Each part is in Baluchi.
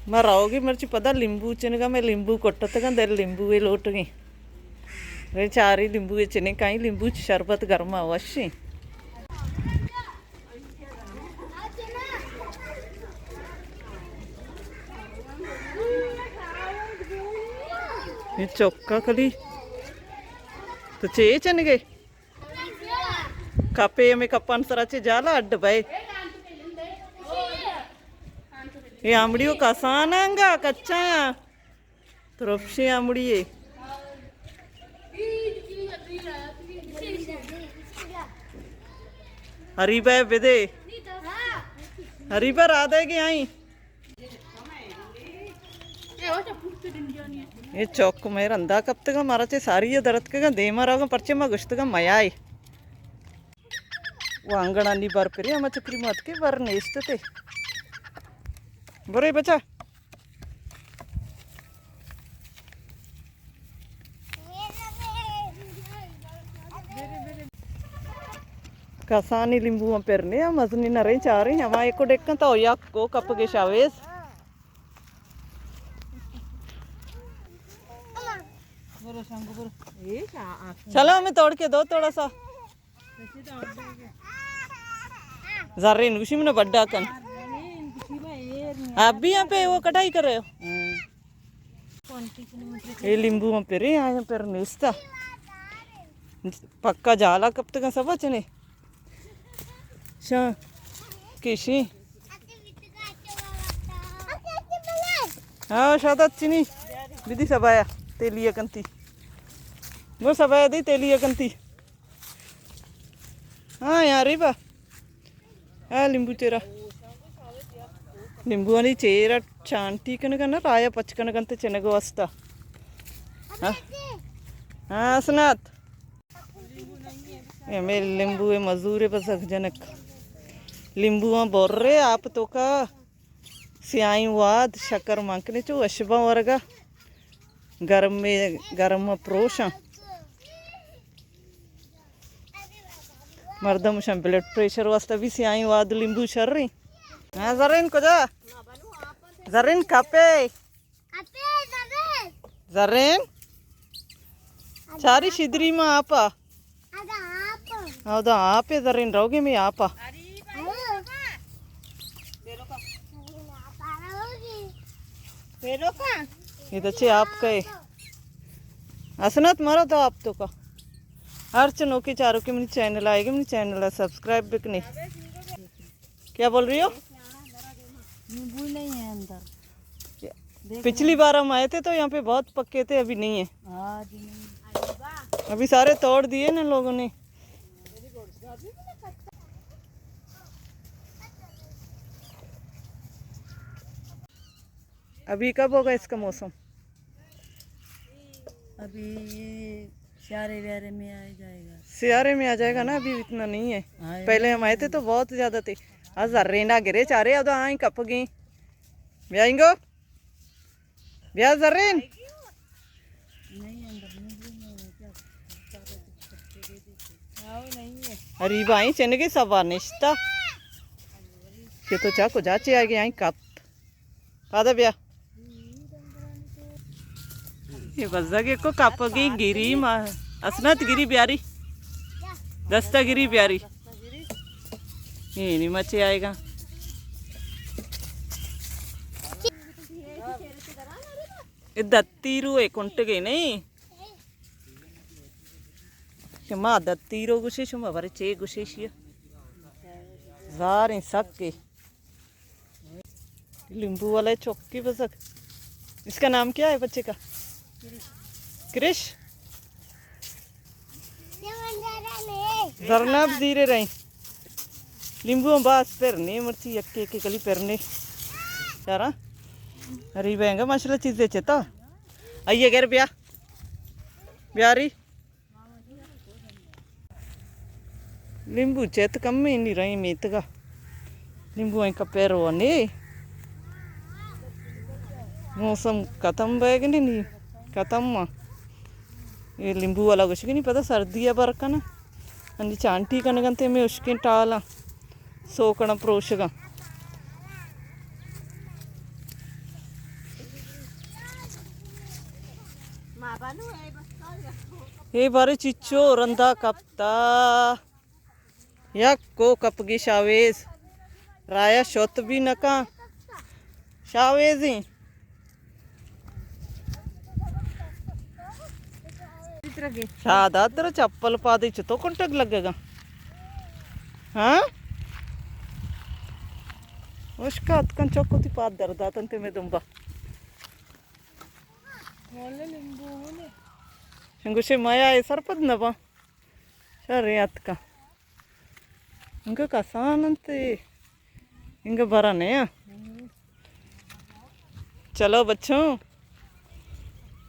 ما روگی مرچی پدا لیمبو چنگا، میں لیمبو کٹتگاں، دل لیمبو لوٹگی۔ رے چاری لیمبو چنے کائیں، لیمبو چی شربت گرما وشیں۔ اے چکا کلی۔ تو چے چنگے؟ کپے، ہمے کپان سرا چے جالا اڈ بئے۔ اے آمڑیو کسان انگا کچا آں۔ ترپشیں آمڑی اے۔ ہریبہ ءَ بدے۔ ہریبہ را دئیگی آئیں۔ اے چک مئے رندا کپتگاں، مارا چہ ساری ءَ درتکگاں، دیما روگاں، پرچے ما گوشتگاں میائے۔ و انگڑانی بر پرے، ہما چکری مات کے بر نیست تے۔ برے بچا۔ کسانی لیمبو ہم پرنے، ہم مزنی نریں چاریں، ہما ایک کو ڈکن تو یک کو کپ کے شاویز۔ چلو ہمیں توڑ کے دو تھوڑا سا۔ زرین گوشی منو بڈا کن۔ اب بھی یہاں پہ وہ کٹائی کر رہے ہو؟ اے لیمبو ہم پرے، آیا پر نیستا۔ پکا جالا کپتگا سبا چنے۔ شاں کشی۔ ہاں، شادت چنی۔ بدی سبایا، تیلیا کنتی۔ گو سبایا دی تیلیا کنتی۔ ہاں، یاری با۔ ہاں، لیمبو چیرا۔ لیمبوانی چیرا چانٹی کنگا نا، رایا پچ کنگا انت چنگ واسطہ۔ ہاں۔ ہاں، حسنات۔ اے ہمے لیمبو ءِ مزور ءِ بزگ جنک۔ لیمبواں برے آپ توکا سیاہیں واد شکر مان کنے چو اشباں ورگا گرم ءَ، گرم ءَ پروشاں۔ مردم شاں بلڈ پریشر واسطہ بھی سیاہیں واد لیمبو شریں۔ ہاں زرین کجا؟ زرین کپے۔ زرین؟ چاری شدری ما آپا۔ او دا آپے زرین روگے میں آپا۔ یہ تو چے آپ کئے؟ حسنات مارا تو آپ توکا۔ ہر چنوکے چاروکے منی چینل آئے گے، منی چینل سبسکرائب بکنے۔ کیا بول رہی ہو؟ نیمبو نہیں ہے اندر۔ پچھلی بار ہم آئے تھے تو یہاں پہ بہت پکے تھے، ابھی نہیں ہے۔ ہاں جی، نہیں۔ ابھی سارے توڑ دیے نا لوگوں نے۔ ابھی کب ہوگا اس کا موسم؟ ابھی سیارے ویارے میں آ جائے گا۔ سیارے میں آ جائے گا نا، ابھی اتنا نہیں ہے۔ ہاں، پہلے ہم آئے تھے تو بہت زیادہ تھے۔ آج زرین آ گرے چارے، اب تو آئیں کپ گئی۔ بیائیں گو۔ بیا زرین۔ نہیں، اندر نہیں ہے، کیا؟ ارے بھائی، چنگے سبا نشتا۔ کہ تو چا کجا چے آئے گے آئیں کپ۔ پادا بیا۔ یہ بزگ کو کپگی گری ما۔ اسنت گری بیاری۔ دستا گری بیاری۔ یہ نہیں مچے آئے گا۔ اے دتیرو اے کنٹگے نہیں۔ شما دتیرو گوشے، شما برے چے گوشے شیا؟ زاریں سکے۔ لیمبو والا چوکی بزگ۔ اس کا نام کیا ہے بچے کا؟ کرش۔ زرناب زیرے رہی۔ لیمبو ہم باز پر نے، مرچی یکے یکے کلی پر نے۔ یارا۔ اری بینگا ماشاءاللہ چیزے چتا۔ آئیے گھر بیا۔ بیاری۔ لیمبو چت کمے نی رہی میتگا۔ لیمبو ایں کپے رو نے۔ موسم ختم بیگ نے نی۔ ختم ما۔ یہ لیمبو والا گوشگی نی پتہ سردی ہے برکنا۔ انی چانٹی کنگنتے میں اشکیں ٹالاں۔ سوکڑاں پروشگاں۔ اے بارے چچو رندا کپتا۔ یک کو کپگی شاویز۔ رایا شت بھی نکا۔ شاویزیں۔ شادا ترا چپل پادے چتو کنٹگ لگے گا؟ ہاں؟ اشکا اتکن چوکو تی پاد در داتن تے میں دنبا۔ گوشے مایا اے سرپد نہ باں۔ شریں اتکاں۔ انگا کسان انت اے۔ انگا برا نیا۔ چلو بچوں۔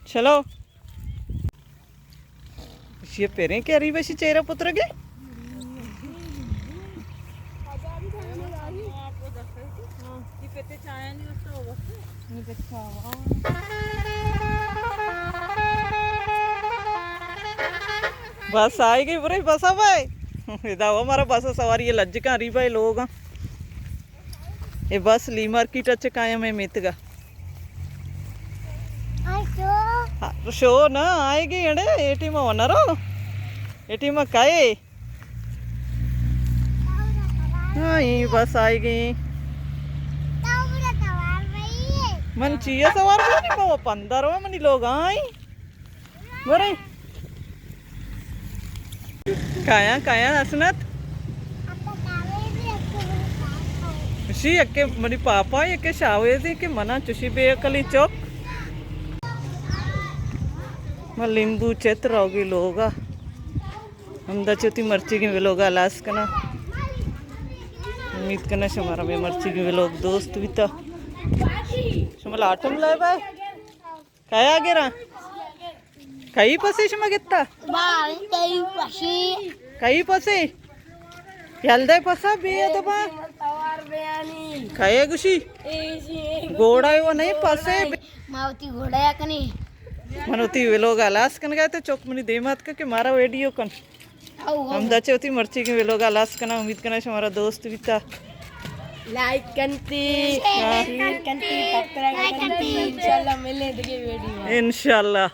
چلو۔ اشی پریں کہ اریبہ اشی چہرہ پترگے۔ بس آئی گئی برے، بس اب آئے۔ ادا وہ ہمارا بس سواری ہے، لج کا اریبہ لوگ ہیں۔ اے بس لی مارکیٹ اچ کایا میں میتگا۔ شو نا آئے گی اڑے، اے ٹیم ہونا رو۔ اے ٹیم کائے۔ ہاں، اے بس آئے گی۔ من چیا سوار بھی نہیں، وہ پندرہ منی لوگ آئیں۔ برے۔ کایا، کایا حسنت؟ اشی یکے منی پاپا، یکے شاویزی کہ منا چشی بے عقلی چوک۔ ما لیمبو چت روگی لوگا۔ ہمدا چوتی مرچیگیں ولوگا ہلاس کنا۔ امید کنا شمارا میں مرچیگیں ولوگ دوست بیتا۔ شما لاٹم لائے بھائی؟ کئے آ گراں؟ کئی پسے شما گتا؟ با، کئی پسے۔ کئی پسے؟ یلدے پسا بے ادبا۔ توار بیانی۔ کئے گوشی؟ اے جی، اے گوڑا وہ نہیں پسے۔ ما وتی گوڑا کنی۔ من وتی ولوگ ہلاس کن گئے تو چوک منی دیمات کا کہ مارا ویڈیو کن۔ ہمدا چہ وتی مرچیگیں ولوگ ءَ ہلاس کناں۔ امید کناں شمارا دوست بیتا۔ لائک کنتی، ہاں۔ شیئر کنتی، سبسکرائب کنتی۔ انشاءاللہ ملیں دگہ ویڈیو ءَ۔ انشاءاللہ۔